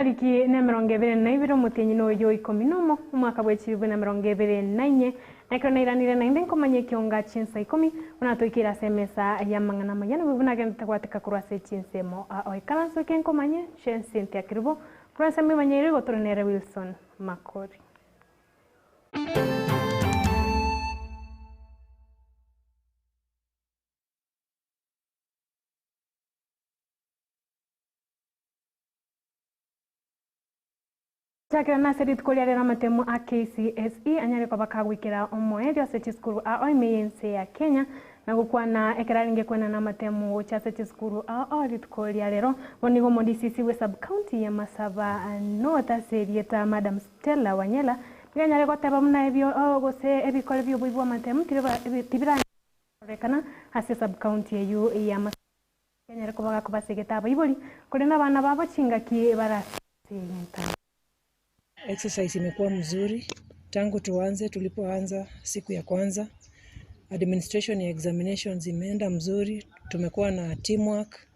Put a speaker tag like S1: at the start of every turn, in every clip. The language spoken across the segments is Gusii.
S1: Tariki nemerongo ebere na ibere omotienyi noyo o ikomi nomo, omwaka bwe chilifu na emerongo ebere na inye, na ekero nairanire naende nkomanya ekionga chinsa ikomi, buna toikeire ase emesa y'amang'ana amaya, nabwo buna agenderete gwateka korwa ase chinsemo ao ekaranso eke nkomanye, Shane Cynthia Kerubo, korwa ensemo emanyeire igo tore nere Wilson Makori. Gochakera nase rituko ria rero amatemo a KCSE anyare koba kagoikera omoerio ase chisukuru ao ime y'ense ya Kenya na gokwana ekero arenge kwenana amatemo gocha ase chisukuru ao ao rituko ria rero. Bono nigo omodisisi bwe sub county ya Masaba North ase erieta Madam Stella Wanyela nigo anyare goteba buna ebio gose ebikore bioboibi bw'amatemo tibiranyare ase sub county eyio ya Masaba. Kenyare koba gakobasegete abaibori, korende abana babo chingaki barasegete.
S2: Exercise imekuwa mzuri tangu tuanze, tulipoanza siku ya kwanza. Administration ya examinations imeenda mzuri, tumekuwa na teamwork,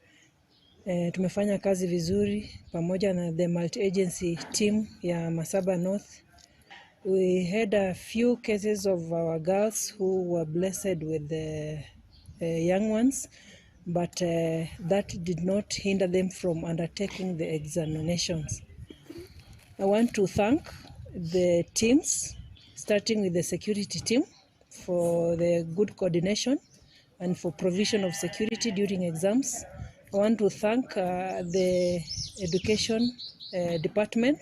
S2: eh, tumefanya kazi vizuri pamoja na the multi-agency team ya Masaba North. We had a few cases of our girls who were blessed with the uh, young ones, but uh, that did not hinder them from undertaking the examinations. I want to thank the teams, starting with the security team for the good coordination and for provision of security during exams. I want to thank uh, the education uh, department,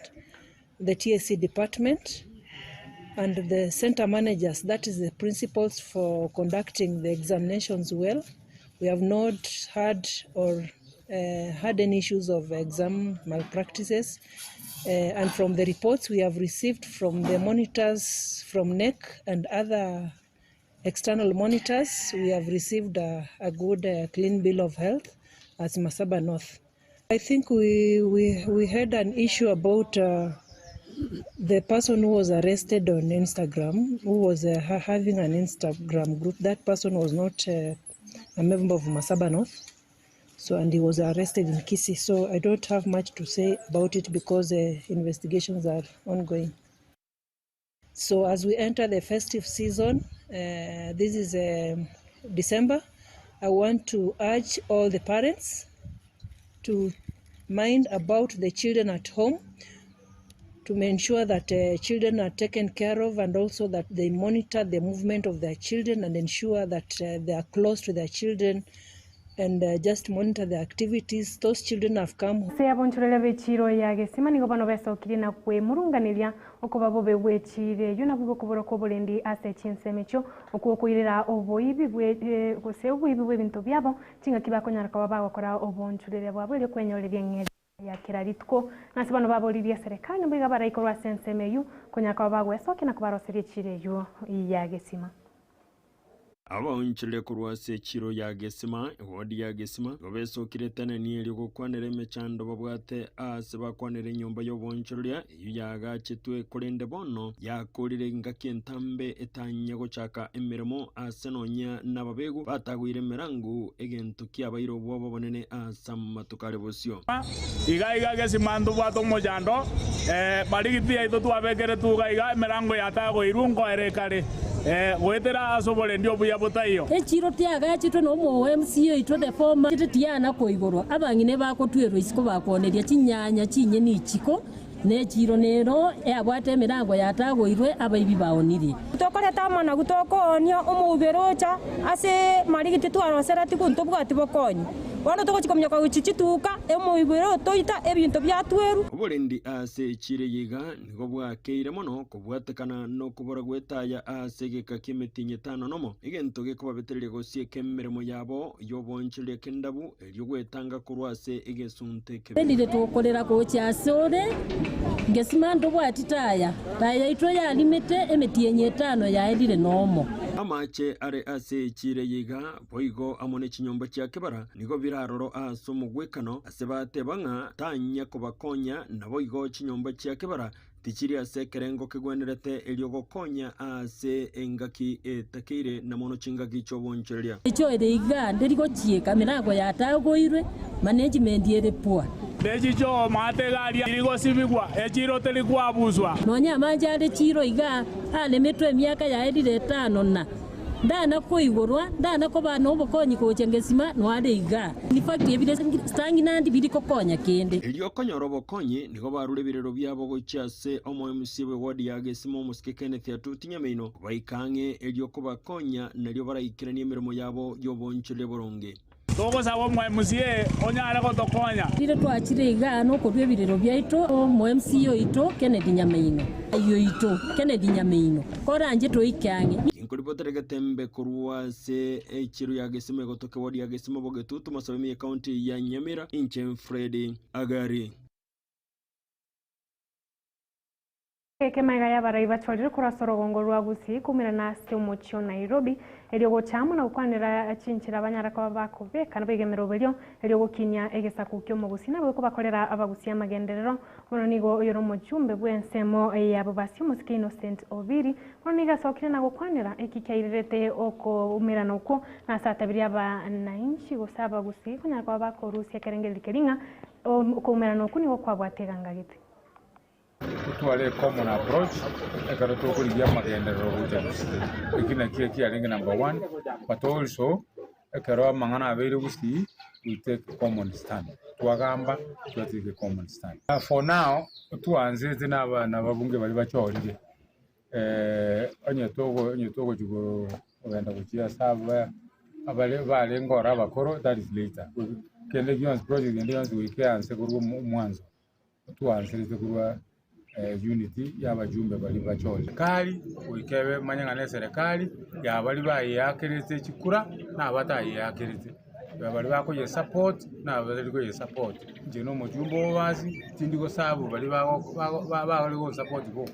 S2: the TSC department, and the center managers, that is the principals for conducting the examinations well. We have not had or uh, had any issues of exam malpractices. Uh, and from the reports we have received from the monitors from NEC and other external monitors, we have received a, a good uh, clean bill of health as Masaba North. I think we, we, we had an issue about uh, the person who was arrested on Instagram, who was uh, having an Instagram group. That person was not uh, a member of Masaba North. So, and he was arrested in Kisii. So I don't have much to say about it because uh, investigations are ongoing. So as we enter the festive season, uh, this is um, December, I want to urge all the parents to mind about the children at home, to ensure that uh, children are taken care of and also that they monitor the movement of their children and ensure that uh, they are close to their children and uh, just monitor the activities. Those children have come
S1: Ase abonchoreria b'echiiro ya Gesima nigo bono besokirie na kwemurunganeria okoba bobe bw'echiiro eyio, nabwo okobora kw'oborendi ase chinsemo echio, okwo okoirera oboibi bwe gose oboibi bw'ebinto biabo, chingaki bakonyara koba bagokora obonchoreria bwabo erio kwenyoreria eng'eria ya kera rituko. Na ase bono baboririe eserekari nigo baraikorwe ase ensemo eyio, konyara koba bagwesokia na kobaroseria echiiro eyio ya Gesima.
S3: Abaonchoreria korwa ase echiro ya Gesima, ewodi ya Gesima, nigo besokire tenenia erio gokwanera emechando babwate aase bakwanera enyomba y'oboonchoreria eyio yaagachetwe korende bono yakorire engaki entambe etanya gochaka emeremo aase nonya nababegu batagoire emerangu, egento kiabaire obwoba obonene ase amatuko are bosio.
S4: Iga iga Gesima ntobwate omochando, barigiti yaito twabekeretwe iga iga, emerango yatagoirwe nkoera ekare, goetera ase oborendi obuya botaiyo.
S5: Echiro tiagachetwe na omo MCA oitwe the former tiana koigorwa abang'ina ebagotwerwa isiko bakwoneria chinyanya chinyeni ichiko na echiro nero eabwate emerango yatagoirwe abaibi baonirie.
S6: Tokoreta amanagu tokoonia omoubera ocha ase marigiti twaroseretigwe ntobwati bokonyi. Bono togochia kominyoka gochia chituka, omoubera otoita, ebinto biatwerwa.
S3: Oborendi ase echiro eye iga nigo bwakeire mono kobwatekana nokobora gw'etaya ase egeka ki'emetienyi etano nomo, egento gekobabetereria gosieka emeremo yabo y'oboonchoreria k'endabu erio gwetanga korwa ase egesunte ekebe.
S5: Rende tokorera gocha ase ore, ngesima ntobwati taya, taya yaito yarimete emetienyi etano yaerire nomo.
S3: Amache are ase echiiro eye iga, boigo amo ne chinyomba chia kebara, nigo bire aroro ase omogwekano, ase bateba ng'a tanya kobakonya, naboigo chinyomba chia kebara Tichiri ase ekerengo kegwenerete erio gokonya aase engaki etakeire na mono chingaki chi'obonchoreria.
S5: Echo ere iga nderi gochieka, emerango yatagoirwe, management ere poor.
S4: Ne chichoo maate iga aria tirigosibigwa, echiro teri kwabuswa.
S5: Nonya amanche are chiiro iga aremetwe emiaka yaerire etano na ndana koigorwa, ndana koba nobokonyi gocha ngesima noare iga. In fact ebire stagnant biri kokonya kende.
S3: Erio okonyora obokonyi, nigo barure ebirero biabo gochia ase omo-MC bw'eward ya Gesima omosike Kenneth Atuti Nyamaino, baika ang'e erio kobakonya nario baraikeranie emeremo yabo y'obonchoreria boronge.
S4: Togosaba omo-MCA onyare gotokonya.
S5: Riria twachire igaa nokorua ebirero biaito omo-MCA oito Kennedy Nyamaino oito Kennedy Nyamaino koranche toike ang'e.
S3: Nkoripotera egetembe korwa ase echiro ya Gesima egotoka eward ya Gesima Bogetutu Masaba ekaunti ya Nyamira inche Fred Agari.
S1: Ekemaiga y'abarai bachorire korwa ase orogongo rwa Gusii koumerana ase omochie o Nairobi erio gocha amo na gokwanera chinchera banyara koba bakobeka nabo egemeroberio erio gokinia egesaku kia omogusii nabo ekobakorera abagusia amagenderero. Bono nigo oyore omochumbe bw'ensemo ya Bobasi omosike Innocent Obiri bono nigo asokire na gokwanera eki kiairerete okoumerana okwo na ase atabirie abanainchi gose abagusii konyara koba bakorusia ekerengererio keria ng'a okoumerana okwo nigo kwabwate eganga gete.
S7: Totware a common approach ekero tokorigia amagenderero gocha gusii. Eki nakio ekiarenge number one, but also ekero amang'ana abeire gusii, we take common stand. Twagamba twa take a common stand. For now, twaanzete na abana ababunge baria bachorire onye togo onye togochi kogenda gochia ase aba abare barenge oro abakoro that is later. Kende gionsi project ende yonsi goika eanse korwa omwanzo. Twaanserete korwa unity y'abajumbe baria bachorire. Serikali goika ebe manye ng'a neserekari ya baria bayeakerete chikura na abatayeakerete, ya baria bakoyesupport na abatari koyesupport. Inche na omojumbe o basi tindi gosabu baria bago bago bare gonsupport boka.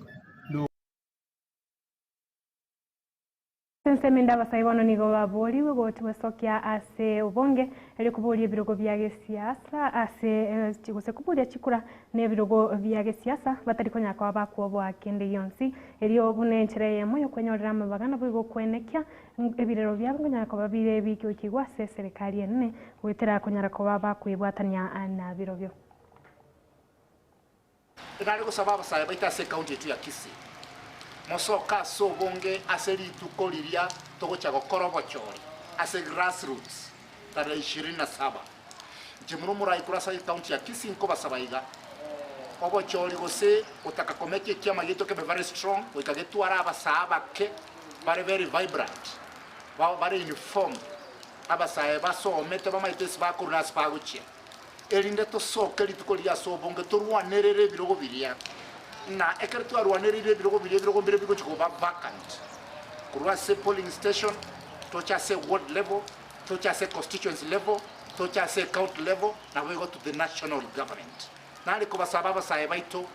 S1: Ensemo ende abasae bono nigo baborigwe gochia ase obonge erio koboria ebirogo bia gesiasa ase gose koboria chikura na ebirogo bia gesiasa batari konyara koba bakuoboa kende gionsi erio buna enchera eyemo yokwenyorera amabaga nabo igo okwenekia ebirero biabo nkonyara koba bire bigokigwa ase eserikari enene goetera konyara koba bakwebwatania na birobio.
S8: Nare gosaba abasae baito ase ekaunti yetu ya Kisii mosoka ase obonge ase rituko riria togocha gokora obochori ase grassroots tarehe 27. Inche mono omorai korwa ase ekaunti ya Kisii nkobasaba iga obochori gose gotaka komeka ekiama gieto kebe very strong goika getware abasae abake bare very vibrant bare informed abasae basomete bamaete ase bakorwa na ase bagochia erinde tosoke rituko riria ase obonge torwanerere ebirogo biria na ekero twarwanereire ebirogo biria ebirogo mbire bigochi koba vacant korwa ase polling station toche ase ward level toche ase constituency level toche ase county level nabo igo to the national government. Nare kobasaba abasae baito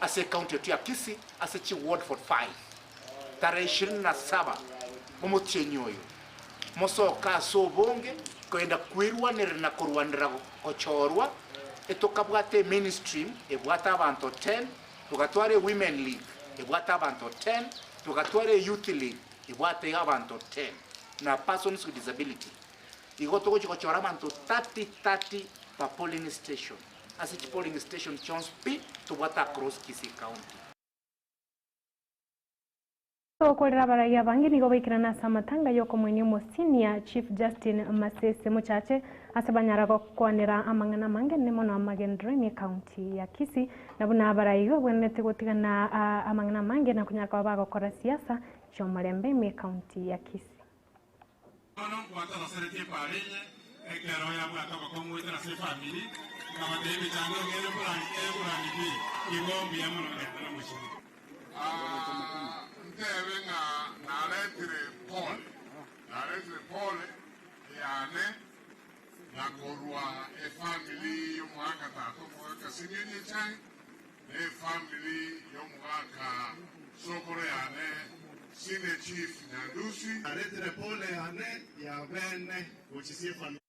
S8: ase ekaunti yetu ya Kisii ase chi ward 45 tarehe 27 omotienyi oyo mosoka ase obonge kwenda kwirwanera na korwanera gochorwa etokabwate mainstream ebwate abanto 10 tugatwara women league ebwate abanto 10 tugatwara youth league ebwate abanto 10 na persons with disability igo togochi gochora abanto 30 30 per polling station ase chi polling station chionsi pi tobwate across Kisii County.
S1: Okorera abarai abange nigo baikirana ase amatanga yokomwenia omosinia Chief Justin Masese Mochache ase banyara gokwanera amang'ana amange nene mono amagenderero ime ekaunti ya Kisii na buna abarai babwenerete gotigana amang'ana amange na konyara koba bagokora siasa chiomorembe ime ekaunti ya Kisii.
S9: Ntebe ng'a naretire pole, naretire pole yane nakorwa efamily y'omwaka tata omwaka Simeon Echai na efamily y'omwaka sokoro yane senior chief Nyandusi. Naretire pole yane ya bene gochisia efamily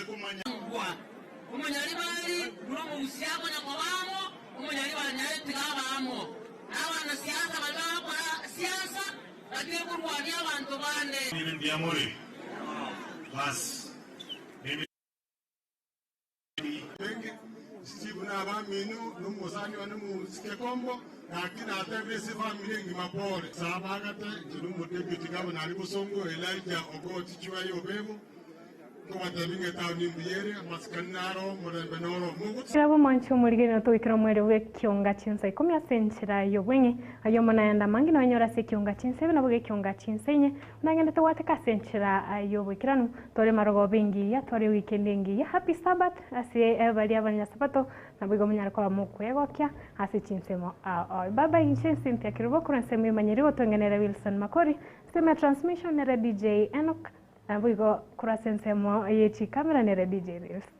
S9: kumanya
S10: omunyali bali buli omugusiako nyamubamo omunyali banyaletiga abamo n'abanasiasa bali bakora siasa bagiye kurwania abantu bane.
S9: Ndiamuri basi. abamino na omosani one omosike kombo, gaki natebire ase efamiri engima pore. Sabagate inche na omodeputy governor aria Bosongo Elijah Ogot Chwai Obebo, nkobatebia ng'a etown mbuya ere, amasikani naro, omorembe noro omogotu.
S1: Kera bw'omwanchi omorigeni otogoikera omweri bw'ekionga chinsa ikomi ase enchera y'obweng'e, ayio omo nayande amange noyanyore ase ekionga chinsa ebe nabo gekionga chinsa inye, nagendete gwateka ase enchera y'oboikeranu, tore marogoba engiya, tore ewikendi engiya, happy Sabbath ase baria abanyasabato, naboigo monyare koba mokwegokia ase chinsemo ao ao. Bye bye inche Cynthia Kerubo korwa ensemo emanyiri gotongenera Wilson Makori, ensemo ya transmission nere DJ Enock, naboigo korwa ase ensemo ye chikamera nere DJ Reels.